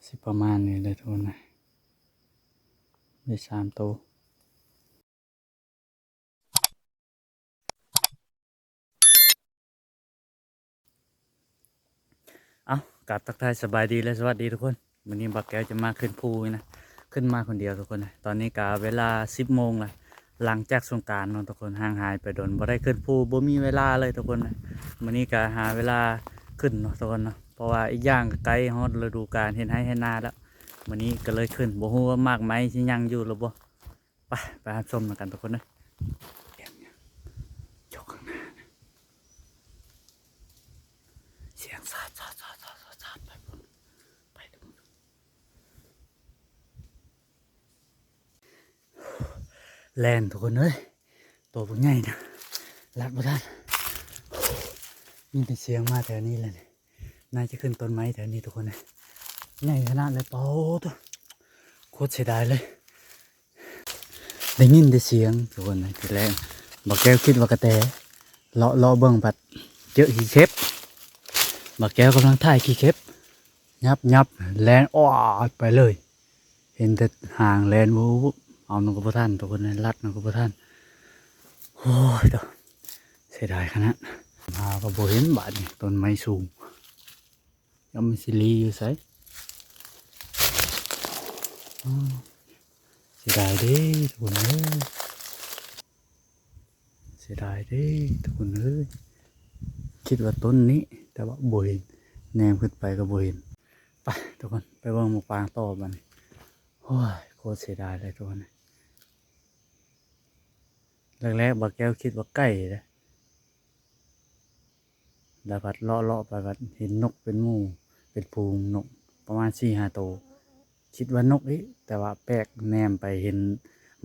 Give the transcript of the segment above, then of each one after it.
ຊິປະມານນີ້ແຫຼະທຸກຄົນນະ ໄດ້ສາມໂຕ. ເອົ້າ ກາບທັກທາຍສະບາຍດີ ແລະ ສະຫວັດດີທຸກຄົນ. ມື້ນີ້ບ່າວແກ້ວຈະມາຂຶ້ນພູນະ ຂຶ້ນມາຄົນດຽວທຸກຄົນນະ. ຕອນນີ້ກະເວລາສິບໂມງລະ ຫຼັງຈາກສົງການເນາະທຸກຄົນ ຫ່າງຫາຍໄປດົນ ບໍ່ໄດ້ຂຶ້ນພູ ບໍ່ມີເວລາເລີຍທຸກຄົນນະ. ມື້ນີ້ກະຫາເວລາຂຶ້ນເນາະທຸກຄົນເນາະ ເພາະວ່າອີກຢ່າງກະໃກ້ຮອດລະດູການເຮັດໄຮ່ເຮັດນາແລ້ວ. ມື້ນີ້ກະເລີຍຂຶ້ນ ບໍ່ຮູ້ວ່າໝາກໄມ້ຊິຍັງຢູ່ຫຼືບໍ່. ໄປ ໄປຮັບຊົມນຳກັນທຸກຄົນເດີ. ຢູ່ຂ້າງໜ້ານະ ສຽງສາດ ສາດ ສາດ ສາດ ສາດ ໄປພຸ້ນ ໄປພຸ້ນ. ແລ່ນທຸກຄົນເອີຍ ໂຕບັກໃຫຍ່ນະ ລັດບໍ່ທັນ. ມີແຕ່ສຽງມາແຖວນີ້ແຫຼະນີ້. ໜ້າຈະຂຶ້ນຕົ້ນໄມ້ແຖວນີ້ທຸກຄົນເອີຍ ໃຫຍ່ຂະໜາດເລີຍ. ປາໂທ້ ໂຄດເສຍດາຍເລີຍ. ໄດ້ຍິນແຕ່ສຽງທຸກຄົນເອີຍ. ທີແລກບ່າວແກ້ວຄິດວ່າກະແຕ ເລາະ ເລາະເບິ່ງພັດເຈີຂີ້ເຂັບ. ບ່າວແກ້ວກຳລັງຖ່າຍຂີ້ເຂັບ ຫຍັບ ຫຍັບ ແລ່ນອອດໄປເລີຍ. ເຫັນແຕ່ຫາງແລ່ນ ໂອ້ ເອົານຳກະບໍ່ທັນທຸກຄົນເອີຍ ລັດນຳກະບໍ່ທັນ. ໂອ້ຍ ເສຍດາຍຂະໜາດ ຫາກະບໍ່ເຫັນບາດນີ້ ຕົ້ນໄມ້ສູງ. ຍາມມັນຊິຫຼີຢູ່ໃສ? ອ້າວ ເສຍດາຍເດ້ທຸກຄົນເອີຍ ເສຍດາຍເດ້ທຸກຄົນເອີຍ. ຄິດວ່າຕົ້ນນີ້ ແຕ່ວ່າບໍ່ເຫັນ ແນມຂຶ້ນໄປກະບໍ່ເຫັນ. ໄປທຸກຄົນ ໄປເບິ່ງໝາກປາງຕໍ່ບາດນີ້. ໂອ້ຍ ໂຄດເສຍດາຍເລີຍທຸກຄົນ. ແລກໆ ບ່າວແກ້ວຄິດວ່າໄກ່ເດ້ ແລ້ວພັດເລາະໆໄປພັດເຫັນນົກເປັນໝູ່ເປັນຝູງນົກປະມານສີ່ຫ້າໂຕ ຄິດວ່ານົກອີກ ແຕ່ວ່າແປກ ແນມໄປເຫັນ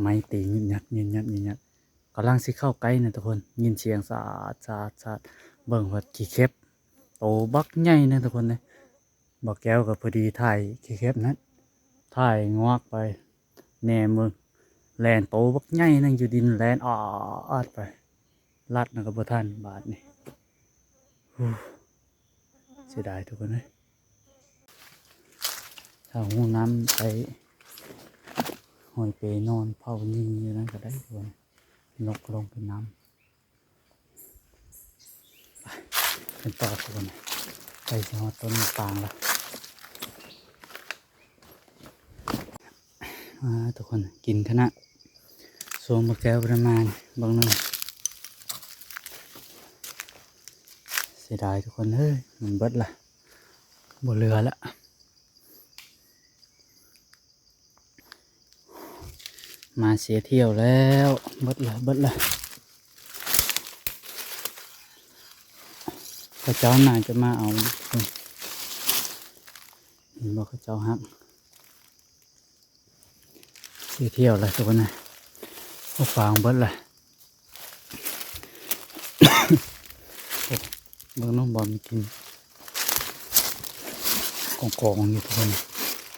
ໄມ້ຕີງຶດງັດ ງຶດງັດ ງຶດງັດ. ກຳລັງຊິເຂົ້າໃກ້ນະທຸກຄົນ ຍິນສຽງສາດ ສາດ ສາດ ເບິ່ງພັດຂີ້ເຂັບ ໂຕບັກໃຫຍ່ນະທຸກຄົນເອີຍ. ບ່າວແກ້ວກະພໍດີຖ່າຍຂີ້ເຂັບນັ້ນ ຖ່າຍງວກໄປ ແນມເບິ່ງ ແລ່ນໂຕບັກໃຫຍ່ນັ້ນຢູ່ດິນ ແລ່ນອາດໄປ ລັດນຳກະບໍ່ທັນບາດນີ້. ໂອ້ ເສຍດາຍທຸກຄົນເອີຍ. ຖ້າຮູ້ນຳໄປຫ້ອຍເປນອນເຝົ້າຍິງຢູ່ນັ້ນກະໄດ້ທຸກຄົນ ນົກລົງໄປນຳ. ໄປ ຂຶ້ນຕໍ່ທຸກຄົນ ໃກ້ຊິຮອດຕົ້ນປາງລະ. ອ່າ ທຸກຄົນ ກິນຂະໜາດ ຊ່ວງບ່າວແກ້ວບໍ່ໄດ້ມານີ້ ເບິ່ງໜຶ່ງ ເສຍດາຍທຸກຄົນເອີຍ ມັນເບິດລະ ບໍ່ເຫຼືອລະ. ມາເສຍທ່ຽວແລ້ວ ເບິດລະ ເບິດລະ. ເຂົາເຈົ້າໜ້າຈະມາເອົາ ເຫັນບໍ່ ເຂົາເຈົ້າຫັກ ເສຍທ່ຽວລະທຸກຄົນນະ. ໂອ້ ປາງເບິດລະ. ໂອ້ ເບິ່ງເນາະ ບ່ອນມັນກິນກອງໆຢູ່ທຸກຄົນ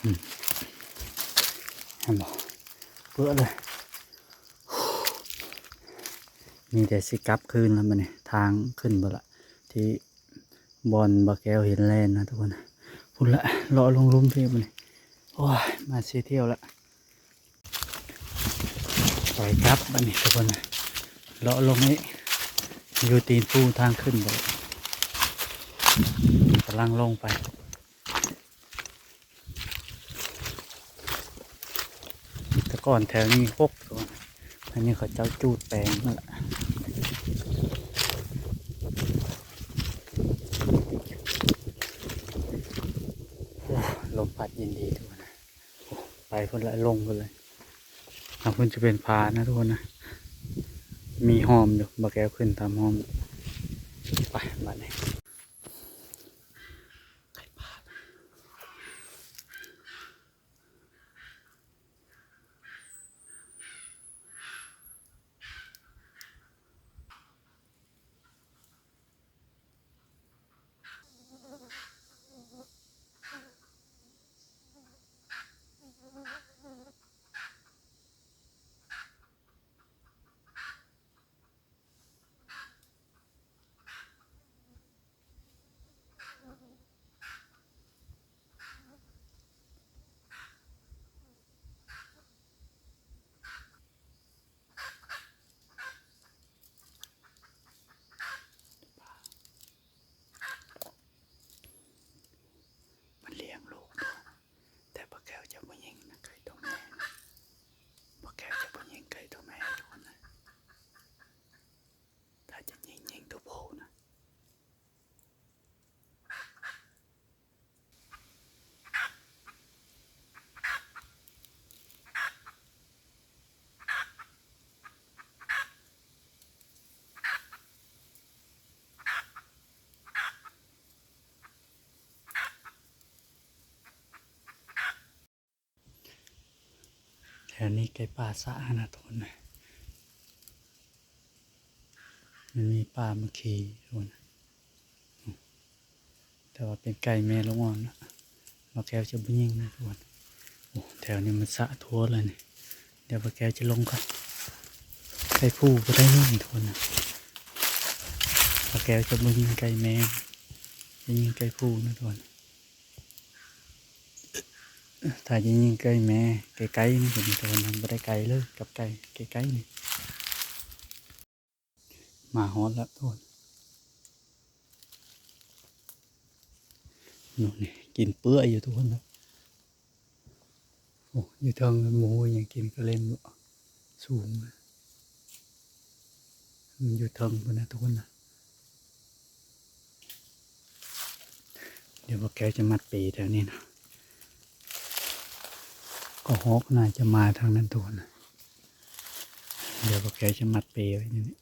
ອືມ ເຫັນບໍ່ ເປືອເລີຍ. ມີແຕ່ຊິກັບຄືນລະບາດນີ້ ທາງຂຶ້ນເບິດລະ ທີ່ບ່ອນບ່າວແກ້ວເຫັນແລ່ນນະທຸກຄົນ. ພຸ້ນລະ ເລາະລົງລຸ່ມພີ້ບາດນີ້. ໂອ້ຍ ມາເສຍທ່ຽວລະ. ໄປກັບບາດນີ້ທຸກຄົນ ເລາະລົງນີ້ ຢູ່ຕີນພູທາງຂຶ້ນເບິດ ກຳລັງລົງໄປ. ແຕ່ກ່ອນແຖວນີ້ຮົກ ອັນນີ້ເຂົາເຈົ້າຈູດແປງຫັ້ນລະ. ໂອ້ ລົມພັດເຢັນດີທຸກຄົນນະ. ໂອ້ ໄປພຸ້ນລະ ລົງພຸ້ນເລີຍ. ທາງພຸ້ນຈະເປັນຜານະທຸກຄົນນະ ມີຮ່ອມຢູ່ ບ່າວແກ້ວຂຶ້ນຕາມຮ່ອມ. ໄປບາດນີ້. ແຖວນີ້ໃກ້ປ່າສະຫັ້ນນະທຸກຄົນນະ ມັນມີປ່າມະເຂທຸກຄົນນະ ແຕ່ວ່າເປັນໄກ່ແມ່ລູກອ່ອນນະ ບ່າວແກ້ວຈະບໍ່ຍິງນະທຸກຄົນ. ໂອ້ ແຖວນີ້ມັນສະທົ່ວເລີຍນີ້ ດຽວບ່າວແກ້ວຈະລົງກ່ອນ. ໄກ່ຜູ້ບໍ່ໄດ້ຍິງທຸກຄົນນະ ບ່າວແກ້ວຈະບໍ່ຍິງໄກ່ແມ່ ຈະຍິງໄກ່ຜູ້ນະທຸກຄົນ. ຖ້າຈະຍິງໄກ່ແມ່ໄກໆນີ້ກໍດີ ແຕ່ວ່າມັນບໍ່ໄດ້ໄກເລີຍກັບໄກ່ໃກ້ໆນີ້. ມາຮອດແລ້ວທຸກຄົນ ໂອ້ ນີ້ກິນເປືອຢູ່ທຸກຄົນເດີ. ໂອ້ ຢູ່ເທິງໝູຍັງກິນກະເລັນຢູ່ ສູງ ມັນຢູ່ເທິງພຸ້ນນະທຸກຄົນນະ. ດຽວບ່າວແກ້ວຈະມັດເປແຖວນີ້ນະ ກະຮອກໜ້າຈະມາທາງນັ້ນທຸກຄົນນະ. ດຽວບ່າວແກ້ວຈະມັດເປໄວ້ຢູ່ນີ້.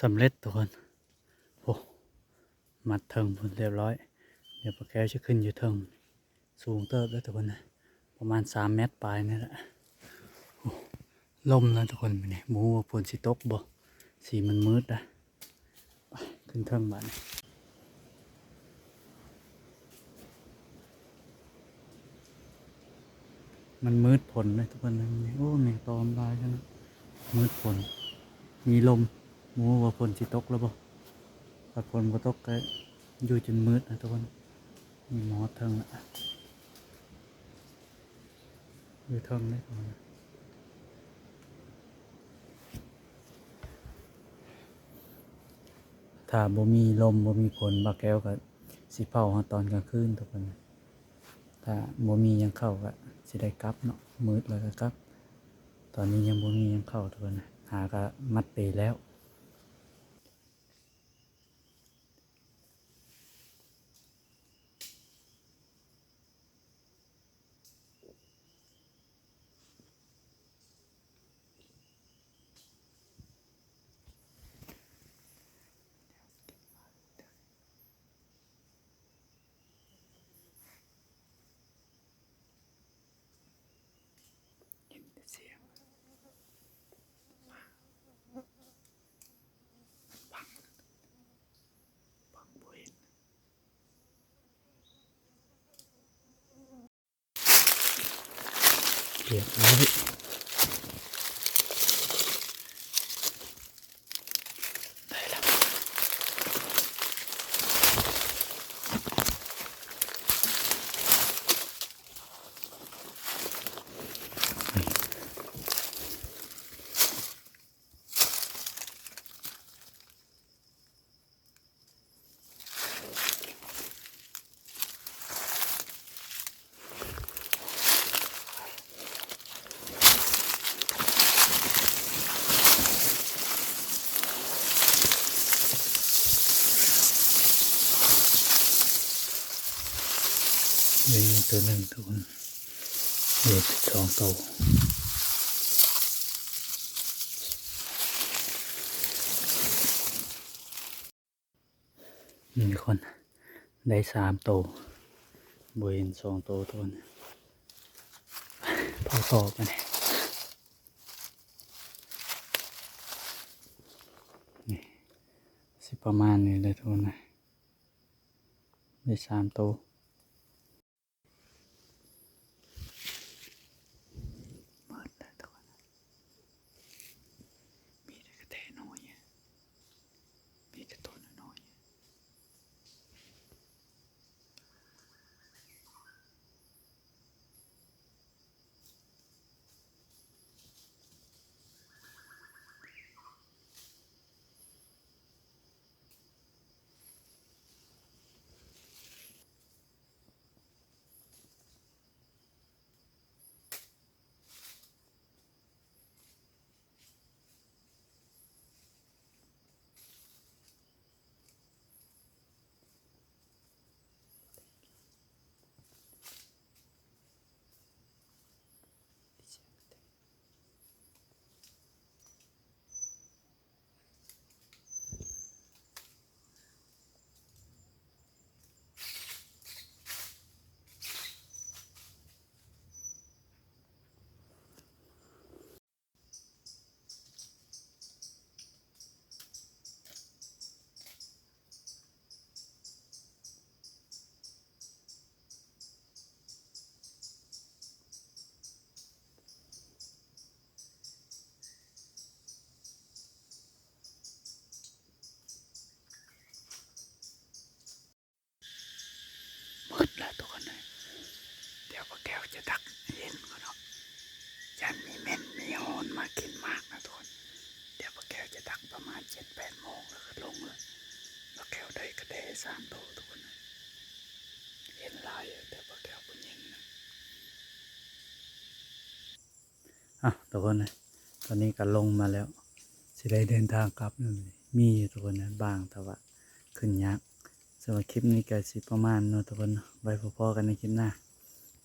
ສຳເລັດທຸກຄົນ ໂອ້ ມັດເທິງພຸ້ນລຽບຮ້ອຍ. ດຽວປາແກ້ວຈະຂຶ້ນຢູ່ເທິງ ສູງເຕີບເດີທຸກຄົນນະ ປະມານສາມແມັດປາຍນີ້ແຫຼະ. ໂອ້ ລົມແລ້ວທຸກຄົນ ມື້ນີ້ບໍ່ຮູ້ວ່າຝົນຊິຕົກບໍ່ ສີມັນມືດນະ. ໄປ ຂຶ້ນເທິງບາດນີ້ ມັນມືດຝົນເລີຍທຸກຄົນເລີຍ. ໂອ້ ແມງຕອມຫຼາຍຂະໜາດ ມືດຝົນ ມີລົມ ບໍ່ຮູ້ວ່າຝົນຊິຕົກແລ້ວບໍ່. ຖ້າຝົນບໍ່ຕົກກໍຢູ່ຈົນມືດນະທຸກຄົນ. ນີ້ມາຮອດເທິງລະ. ຢູ່ເທິງເດ້ ຖ້າບໍ່ມີລົມບໍ່ມີຝົນ ບ່າວແກ້ວກໍຊິເຝົ້າຮອດຕອນກາງຄືນທຸກຄົນ. ຖ້າບໍ່ມີຫຍັງເຂົ້າກໍຊິໄດ້ກັບເນາະ, ມືດແລ້ວກໍກັບ. ຕອນນີ້ຍັງບໍ່ມີຫຍັງເຂົ້າທຸກຄົນ, ຫາກໍມັດເປແລ້ວ. ເຫັນແຕ່ສຽງ ບັງ ບັງບໍ່ເຫັນ. ຮຽບຮ້ອຍ ໄດ້ແລ້ວ. ນີ້ຕົວໜຶ່ງທຸກຄົນ, ນີ້ສອງໂຕ. ນີ້ທຸກຄົນ ໄດ້ສາມໂຕ, ບໍ່ເຫັນສອງໂຕທຸກຄົນ. ເຝົ້າຕໍ່ໄປນີ້ ນີ້ ຊິປະມານນີ້ແຫຼະທຸກຄົນ, ໄດ້ສາມໂຕ. ໝົດແລ້ວທຸກຄົນ, ມີແຕ່ກະແຕນ້ອຍ, ມີແຕ່ໂຕນ້ອຍໆ. ໝົດແລ້ວທຸກຄົນເອີຍ, ດຽວປ້າແກ້ວຈະດັກເຫັນກ່ອນເນາະ, ຢ້ານມີເໝັ້ນມີໂຫນມາກິນໝາກນະທຸກຄົນ. ດຽວປ້າແກ້ວຈະດັກປະມານເຈັດແປດໂມງ ແລ້ວກໍລົງລະ. ປ້າແກ້ວໄດ້ກະແຕສາມໂຕທຸກຄົນເອີຍ, ເຫັນຫຼາຍຢູ່ ແຕ່ປ້າແກ້ວບໍ່ຍິງນະ. ອ່ະ ທຸກຄົນເອີຍ, ຕອນນີ້ກໍລົງມາແລ້ວ, ຊິໄດ້ເດີນທາງກັບແລ້ວ. ມີຢູ່ທຸກຄົນເອີຍ ບາງ ແຕ່ວ່າຂຶ້ນຍາກ. ສຳລັບຄລິບນີ້ກໍຊິປະມານເນາະທຸກຄົນເນາະ, ໄວ້ພົບພໍ້ກັນໃນຄລິບໜ້າ.